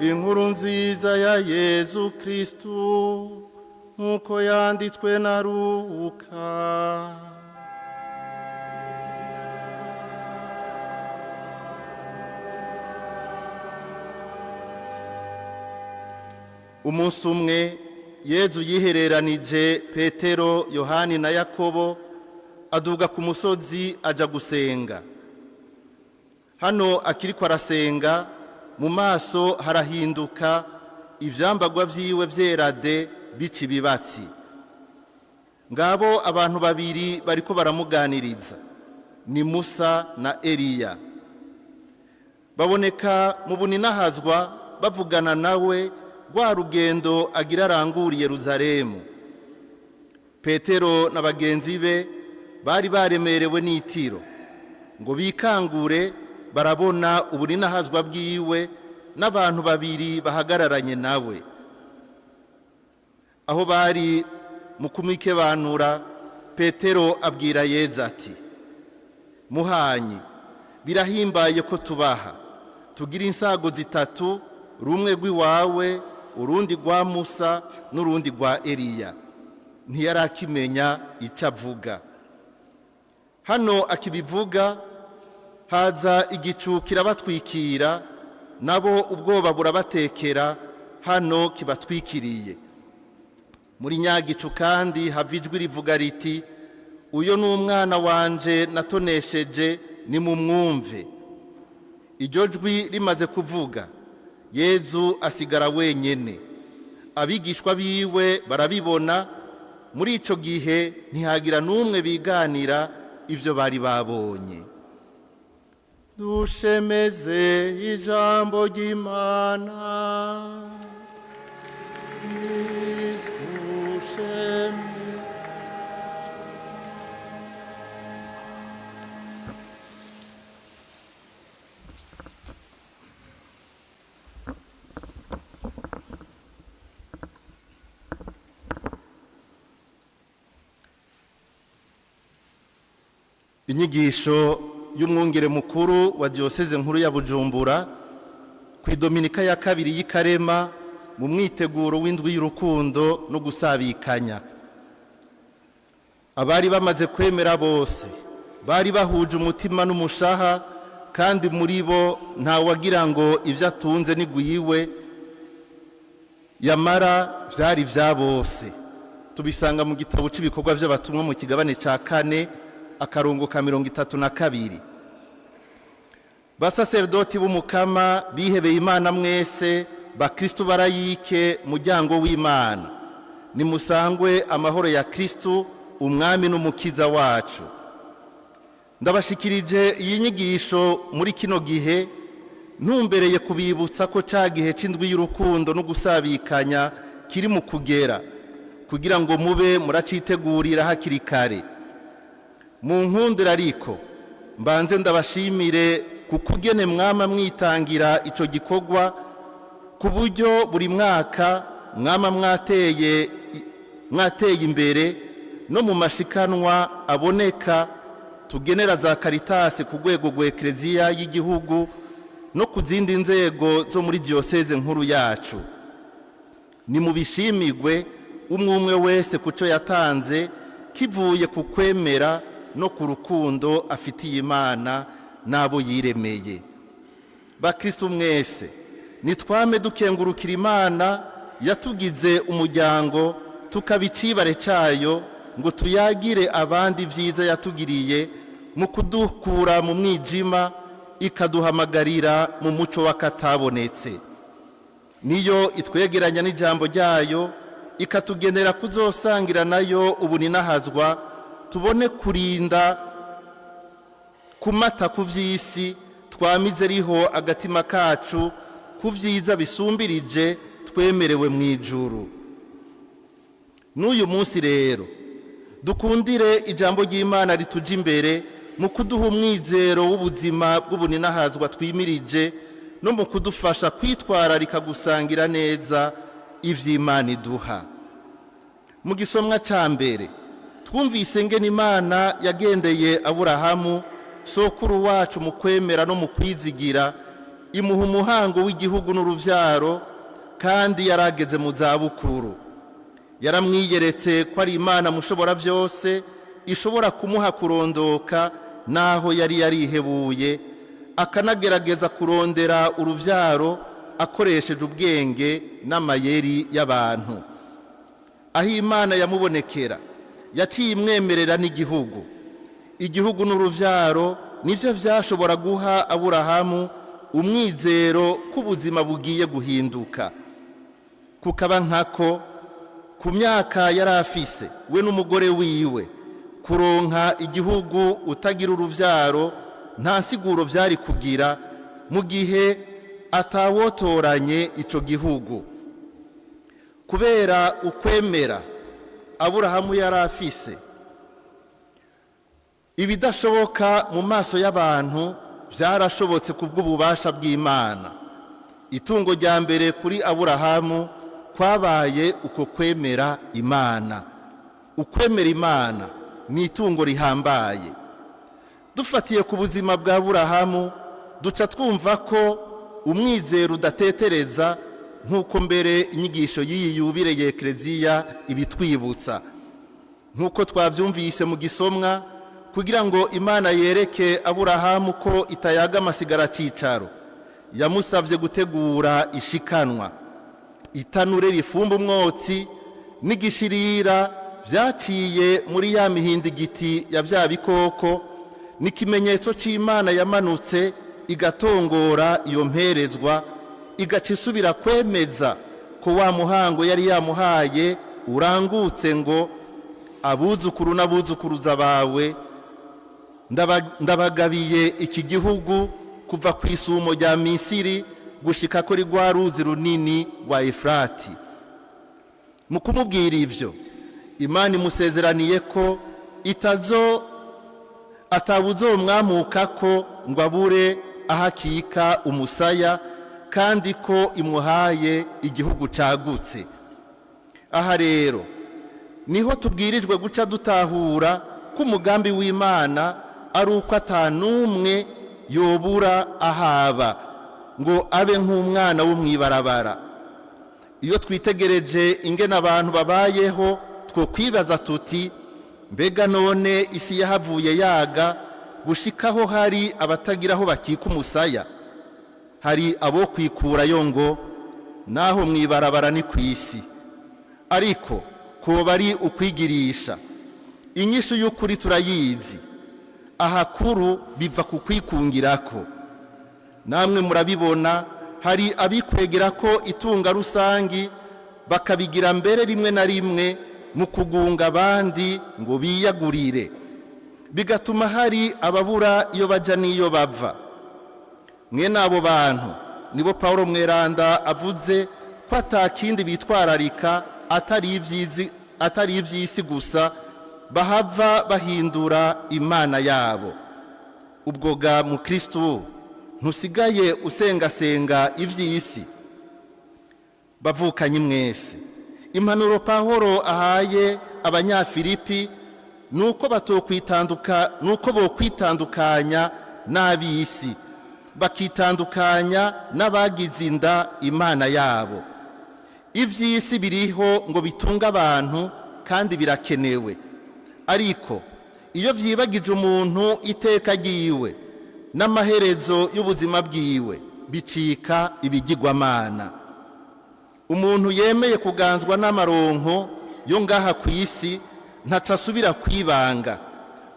Inkuru nziza ya Yezu Kristu nk'uko yanditswe na Luka. Umunsi umwe Yezu yihereranije Petero, Yohani na Yakobo, aduga ku musozi aja gusenga. Hano akiriko arasenga, mu maso harahinduka, ivyambagwa vyiwe vyerade bica ibibatsi. Ngabo abantu babiri bariko baramuganiriza, ni Musa na Eliya. Baboneka mu buninahazwa bavugana nawe rwa rugendo agira arangura Yeruzalemu. Petero na bagenzi be bari baremerewe n'itiro, ngo bikangure barabona ubuninahazwa bwiwe n'abantu babiri bahagararanye nawe. Aho bari mu kumwikebanura, Petero abwira Yezu ati: Muhanyi, birahimbaye ko tubaha, tugira insago zitatu, rumwe rw'iwawe, urundi rwa Musa n'urundi rwa Eliya. Ntiyarakimenya icyo avuga. Hano akibivuga, haza igicu kirabatwikira, nabo ubwoba burabatekera, hano kibatwikiriye. Muri nyagicu kandi hava ijwi rivuga riti: uyo ni umwana wanje natonesheje, nimumwumve. Iryo jwi rimaze kuvuga, Yezu asigara wenyene. Abigishwa biwe barabibona. Muri ico gihe ntihagira n'umwe biganira ivyo bari babonye. Dushemeze ijambo ry'Imana. Kristu shemeze. Inyigisho y'umwungere mukuru wa Diocese nkuru ya Bujumbura ku Dominika ya kabiri y'ikarema mu mwiteguro w'indwi y'urukundo no gusabikanya. Abari bamaze kwemera bose bari bahuje umutima n'umushaha, kandi muri bo nta wagira ngo ivyo atunze ni gwiwe, yamara vyari vya bose. Tubisanga mu gitabo c'ibikorwa vy'abatumwa mu kigabane ca 4 akarongo ka 32. Basaserdoti b'umukama bihebeye Imana mwese, bakristu barayike muryango w'Imana, nimusangwe amahoro ya Kristu umwami n'umukiza wacu. Ndabashikirije iyi nyigisho muri kino gihe ntumbereye kubibutsa ko ca gihe c'indwi y'urukundo no gusabikanya kiri mu kugera, kugira ngo mube muracitegurira hakiri kare. Mu nkundira ariko mbanze ndabashimire kukugene mwama mwitangira ico gikorwa, ku buryo buri mwaka mwama mwateye imbere no mu mashikanwa aboneka tugenera za Caritas ku rwego rwa Eklezia y'igihugu no ku zindi nzego zo muri diocese nkuru yacu. Ni mu bishimigwe umwe umwe wese kuco yatanze kivuye ku kwemera no ku rukundo afitiye Imana n'abo yiremeye. Bakristu mwese, nitwame dukengurukira Imana yatugize umuryango, tukabicibare cayo ngo tuyagire abandi vyiza yatugiriye mu kudukura mu mwijima ikaduhamagarira mu muco w'akatabonetse. Niyo itwegeranya n'ijambo ryayo, ikatugenera kuzosangira nayo ubuninahazwa, tubone kurinda kumata ku vy'isi, twamize riho agatima kacu ku vyiza bisumbirije twemerewe mu ijuru. N'uyu munsi rero dukundire ijambo ry'Imana rituje imbere mu kuduha umwizero w'ubuzima bw'ubuninahazwa twimirije, no mu kudufasha kwitwararika gusangira neza ivy'Imana iduha. Mu gisomwa ca mbere twumvise ngene Imana yagendeye Aburahamu sokuru wacu mu kwemera no mu kwizigira, Imuha umuhango w'igihugu n'uruvyaro, kandi yarageze mu zabukuru. Yaramwiyeretse ko ari Imana mushobora byose, ishobora kumuha kurondoka naho yari yarihebuye, akanagerageza kurondera uruvyaro akoresheje ubwenge n'amayeri y'abantu. Aho Imana yamubonekera, yaciye imwemerera n'igihugu. Igihugu n'uruvyaro nivyo vyashobora guha Aburahamu umwizero k'ubuzima bugiye guhinduka. Kukaba nkako, ku myaka yari afise we n'umugore wiwe, kuronka igihugu utagira uruvyaro nta nsiguro vyari kugira mu gihe atawotoranye ico gihugu. Kubera ukwemera Aburahamu yari afise, ibidashoboka mu maso y'abantu byarashobotse ku bw'ububasha bw'Imana. Itungo rya mbere kuri Aburahamu kwabaye uko kwemera Imana. Ukwemera Imana ni itungo rihambaye. Dufatiye ku buzima bwa Aburahamu, duca twumva ko umwizero udatetereza, nk'uko mbere inyigisho y'iyi yubire ya Ekleziya ibitwibutsa. Nk'uko twabyumvise mu gisomwa, kugira ngo Imana yereke Aburahamu ko itayaga amasigara cicaro, yamusabye gutegura ishikanwa, itanure rifumba umwotsi n'igishirira byaciye muri ya mihindigiti ya bya bikoko, n'ikimenyetso c'Imana yamanutse igatongora iyo mperezwa, igaca isubira kwemeza ko wa muhango yari yamuhaye urangutse, ngo: "Abuzukuru n'abuzukuruza bawe ndabagabiye iki gihugu, kuva ku isumo rya Misiri gushika kuri rwa ruzi runini rwa Efurati." Mu kumubwira ivyo, Imana imusezeraniye ko itazo atawuzomwamuka ko ngo abure aho akika umusaya, kandi ko imuhaye igihugu cagutse. Aha rero niho tubwirijwe guca dutahura ko umugambi w'Imana ari uko atanumwe yobura ahaba ngo abe nk'umwana wo mw'ibarabara. Iyo twitegereje ingene abantu babayeho, two kwibaza tuti: "Mbega none isi yahavuye yaga gushikaho hari abatagira aho bakika umusaya?" Hari abo kwikurayo ngo naho mw'ibarabara ni ku isi, ariko koba ari ukwigirisha. Inyishu y'ukuri turayizi. Ahakuru biva ku kwikungirako. Namwe murabibona, hari abikwegera ko itunga rusangi, bakabigira mbere rimwe na rimwe mu kugunga abandi ngo biyagurire, bigatuma hari ababura iyo bajya n'iyo bava. Mwene abo bantu nibo Paul Mweranda avuze ko atakindi bitwararika atari iby'isi gusa, bahava bahindura imana yabo. Ubwo ga mukristu, ntusigaye usengasenga iby'isi? Bavukanye mwese, impanuro Pahoro ahaye Abanyafilipi nuko batokwitanduka, nuko bokwitandukanya n'ab'isi, bakitandukanya n'abagize inda imana yabo. Iby'isi biriho ngo bitunge abantu kandi birakenewe, ariko iyo byibagije umuntu iteka ryiwe n'amaherezo y'ubuzima bwiwe, bicika ibigirwamana. Umuntu yemeye kuganzwa n'amaronko yo ngaha ku isi ntaca asubira kwibanga,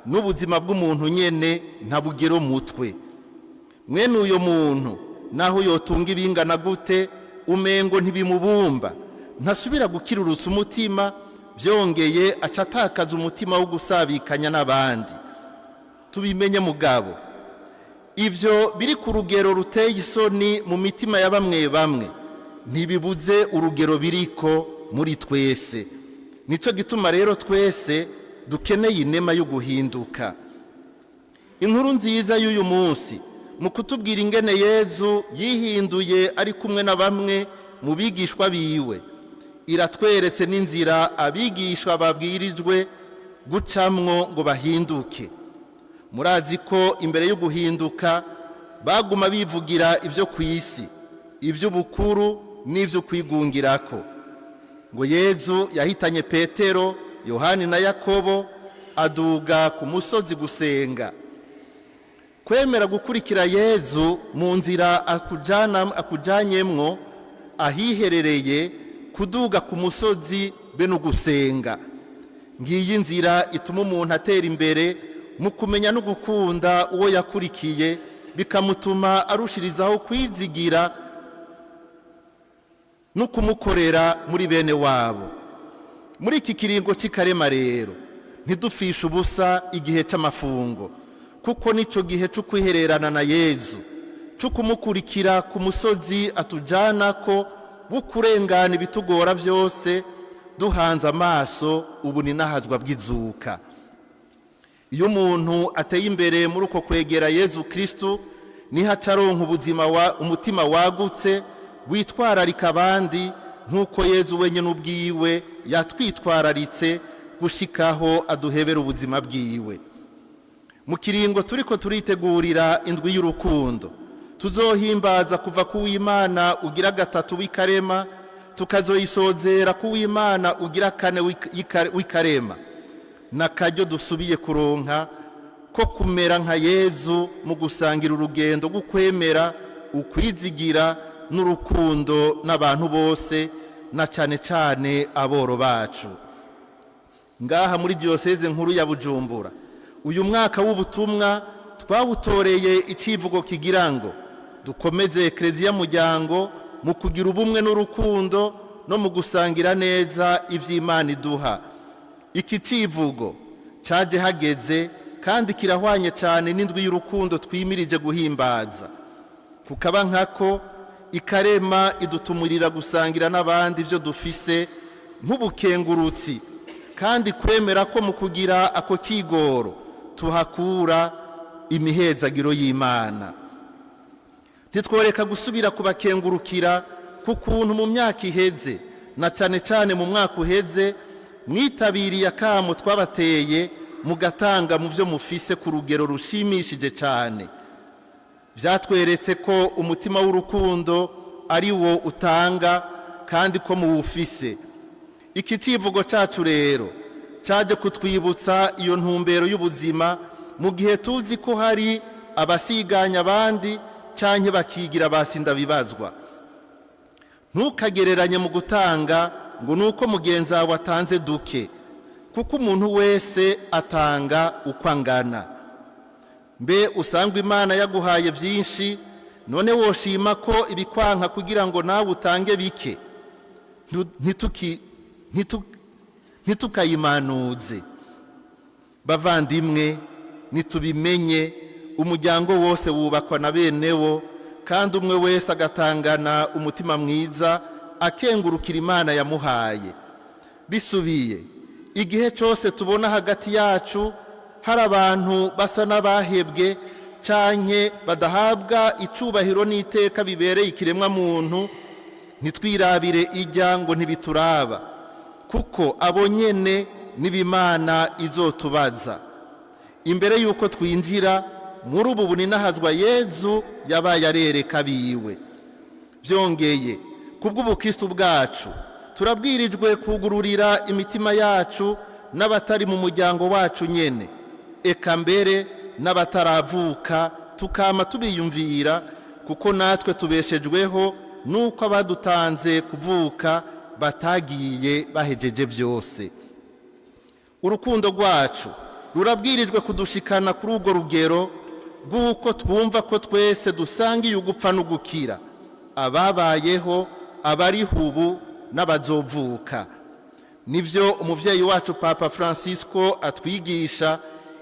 n'ubuzima bw'umuntu nyene ntabugira umutwe. Mwene uyo muntu, naho yotunga ibingana gute, umengo ntibimubumba, ntasubira gukirurutsa umutima. Byongeye aca atakaza umutima wo gusabikanya n'abandi. Tubimenye mugabo, ivyo biri ku rugero ruteye isoni mu mitima ya bamwe bamwe, ntibibuze urugero biriko muri twese. Nico gituma rero twese dukeneye inema yo guhinduka. Inkuru nziza y'uyu munsi, mu kutubwira ingene Yezu yihinduye ari kumwe na bamwe mu bigishwa biwe, iratweretse n'inzira abigishwa babwirijwe gucamwo ngo bahinduke. Murazi ko imbere yo guhinduka Baguma bivugira ibyo ku isi, iby'ubukuru n'ibyo kwigungirako. Ngo Yezu yahitanye Petero, Yohani na Yakobo, aduga ku musozi gusenga. Kwemera gukurikira Yezu mu nzira akujanyemwo ahiherereye, kuduga ku musozi be no gusenga, ngiyi nzira ituma umuntu atera imbere mu kumenya no gukunda uwo yakurikiye, bikamutuma arushirizaho kwizigira no kumukorera muri bene wabo. Muri iki kiringo cy'ikarema rero, ntidufishe ubusa igihe cy'amafungo, kuko nicyo gihe cyo kwihererana na Yezu, cyo kumukurikira ku musozi atujyana ko wo kurengana ibitugora byose, duhanze amaso ubuninahazwa bw'izuka. Iyo umuntu ateye imbere muri uko kwegera Yezu Kristu, niho acaronka ubuzima wa umutima wagutse witwararika abandi, nk'uko Yezu wenyine ubwiwe yatwitwararitse gushikaho aduhebera ubuzima bwiwe. Mu kiringo turiko turitegurira indwi y'urukundo tuzohimbaza kuva ku w'Imana ugira gatatu w'ikarema, tukazoyisozera ku w'Imana ugira kane w'ikarema, n'akaryo dusubiye kuronka ko kumera nka Yezu mu gusangira urugendo rw'ukwemera, ukwizigira n'urukundo n'abantu bose, na cyane cyane aboro bacu. Ngaha muri Diyoseze nkuru ya Bujumbura, uyu mwaka w'ubutumwa twawutoreye icivugo kigira ngo dukomeze Ekereziya muryango mu kugira ubumwe n'urukundo no mu gusangira neza iby'Imana iduha. Iki civugo cyaje hageze kandi kirahwanye cyane n'indwi y'urukundo twimirije guhimbaza, kukaba nkako ikarema idutumurira gusangira n'abandi ibyo dufise nk'ubukengurutsi, kandi kwemera ko mu kugira ako kigoro tuhakura imihezagiro y'Imana. Ntitworeka gusubira kubakengurukira ku kuntu mu myaka iheze, na cyane cyane mu mwaka uheze, mwitabiriye akamo twabateye mugatanga mu byo mufise ku rugero rushimishije cyane. Byatweretse ko umutima w'urukundo ari wo utanga kandi ko muwufise. Iki civugo cyacu rero cyaje kutwibutsa iyo ntumbero y'ubuzima, mu gihe tuzi ko hari abasiganya abandi canke bakigira basindabibazwa. Ntukagereranye mu gutanga ngo nuko mugenzi wawe atanze duke, kuko umuntu wese atanga uko angana. Mbe usanga Imana yaguhaye byinshi, none woshima ko ibikwanka kugira ngo nawe utange bike? Ntitukayimanuze. Bavandimwe, nitubimenye, umuryango wose wubakwa na bene wo, kandi umwe wese agatangana umutima mwiza, akengurukira Imana yamuhaye. Bisubiye, igihe cyose tubona hagati yacu hari abantu basa n'abahebwe canke badahabwa icubahiro n'iteka bibereye ikiremwa muntu, ntitwirabire ijya ngo ntibituraba, kuko abo nyene n'ibimana izotubaza. Imbere y'uko twinjira muri ubu buninahazwa Yezu yabaye arereka biwe. Byongeye, kubw'ubukristu bwacu turabwirijwe kugururira imitima yacu n'abatari mu muryango wacu nyene, eka mbere n'abataravuka, tukama tubiyumvira, kuko natwe tubeshejweho nuko abadutanze kuvuka batagiye bahejeje byose. Urukundo rwacu rurabwirijwe kudushikana kuri urwo rugero rw'uko twumva ko twese dusangiye ugupfa n'ugukira, ababayeho, abariho ubu n'abazovuka. Nibyo umuvyeyi wacu Papa Francisco atwigisha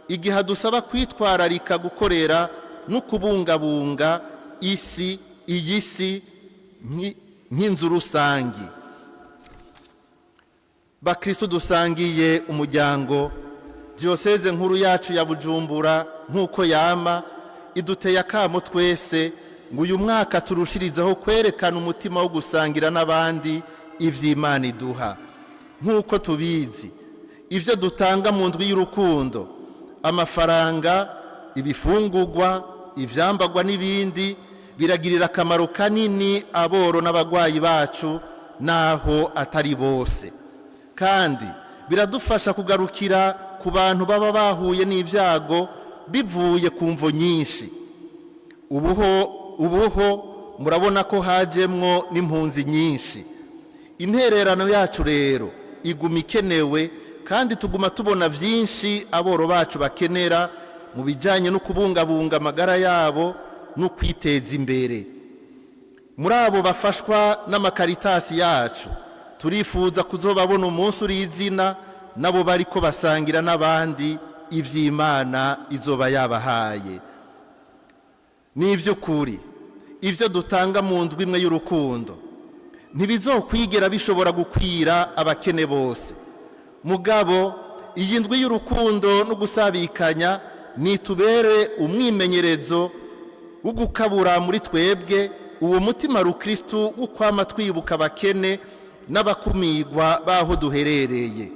igihe adusaba kwitwararika gukorera no kubungabunga isi, iyi si nk'inzu rusangi. Bakristo dusangiye umuryango, Diyoseze nkuru yacu ya Bujumbura, nk'uko yama iduteye akamo twese ngo uyu mwaka turushirizeho kwerekana umutima wo gusangira n'abandi ivy'Imana iduha. Nk'uko tubizi, ivyo dutanga mu ndwi y'urukundo, amafaranga, ibifungurwa, ivyambagwa n'ibindi biragirira akamaro kanini aboro n'abagwayi bacu, naho atari bose. Kandi biradufasha kugarukira ku bantu baba bahuye n'ibyago bivuye ku mvo nyinshi. Ubuho murabona ko hajemwo n'impunzi nyinshi. Intererano yacu rero iguma ikenewe, kandi tuguma tubona byinshi aboro bacu bakenera mu bijyanye no kubungabunga amagara yabo no kwiteza imbere. Muri abo bafashwa n'amakaritasi yacu, turifuza kuzobabona umunsi uri izina, nabo bariko basangira n'abandi iby'Imana izoba yabahaye. Ni iby'ukuri, ibyo dutanga mu ndwi imwe y'urukundo ntibizokwigera bishobora gukwira abakene bose. Mugabo iyi ndwi y'urukundo no gusabikanya nitubere umwimenyerezo wo gukabura muri twebwe uwo mutima rukristu wo kwama twibuka abakene n'abakumigwa baho duherereye.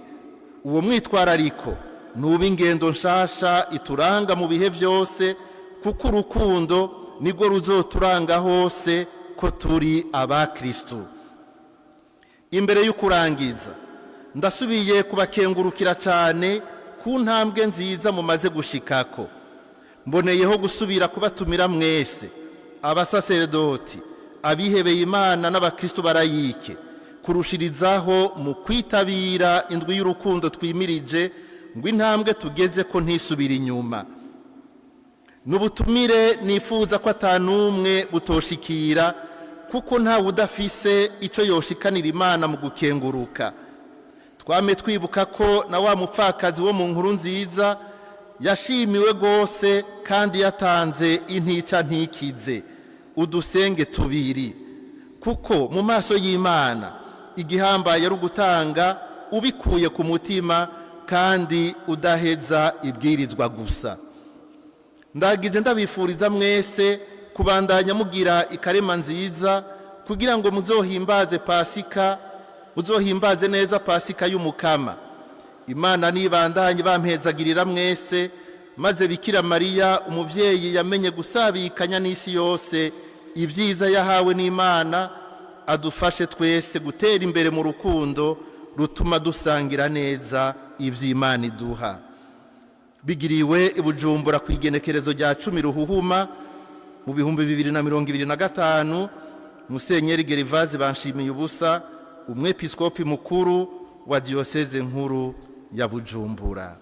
Uwo mwitwarariko nuba ingendo nshasha ituranga mu bihe byose, kuko urukundo nirwo ruzoturanga hose ko turi abakristu. Imbere y'ukurangiza, ndasubiye kubakengurukira cyane ku ntambwe nziza mumaze gushikako. Mboneyeho gusubira kubatumira mwese, abasaseredoti, abihebeye Imana n'abakristu barayike, kurushirizaho mu kwitabira indwi y'urukundo twimirije, ngo intambwe tugeze ko ntisubire inyuma. N'ubutumire nifuza ko atanumwe butoshikira, kuko ntawe udafise icyo yoshikanira Imana mu gukenguruka. Twame twibuka ko na wa mupfakazi wo mu nkuru nziza yashimiwe rwose kandi yatanze intica ntikize udusenge tubiri, kuko mu maso y'Imana igihambaye ari ugutanga ubikuye ku mutima kandi udaheza ibwirizwa gusa. Ndagije ndabifuriza mwese kubandanya mugira ikarema nziza, kugira ngo muzohimbaze Pasika, muzohimbaze neza Pasika y'Umukama. Imana nibandanye bampezagirira mwese, maze Bikira Mariya umuvyeyi yamenye gusabikanya n'isi yose ibyiza yahawe n'Imana, adufashe twese gutera imbere mu rukundo rutuma dusangira neza ivy'Imana iduha. Bigiriwe i Bujumbura ku igenekerezo rya 10 Ruhuhuma mu 2025, Musenyeri Gervaze Banshimiye Ubusa, umwepiskopi mukuru wa diyoseze nkuru ya Bujumbura.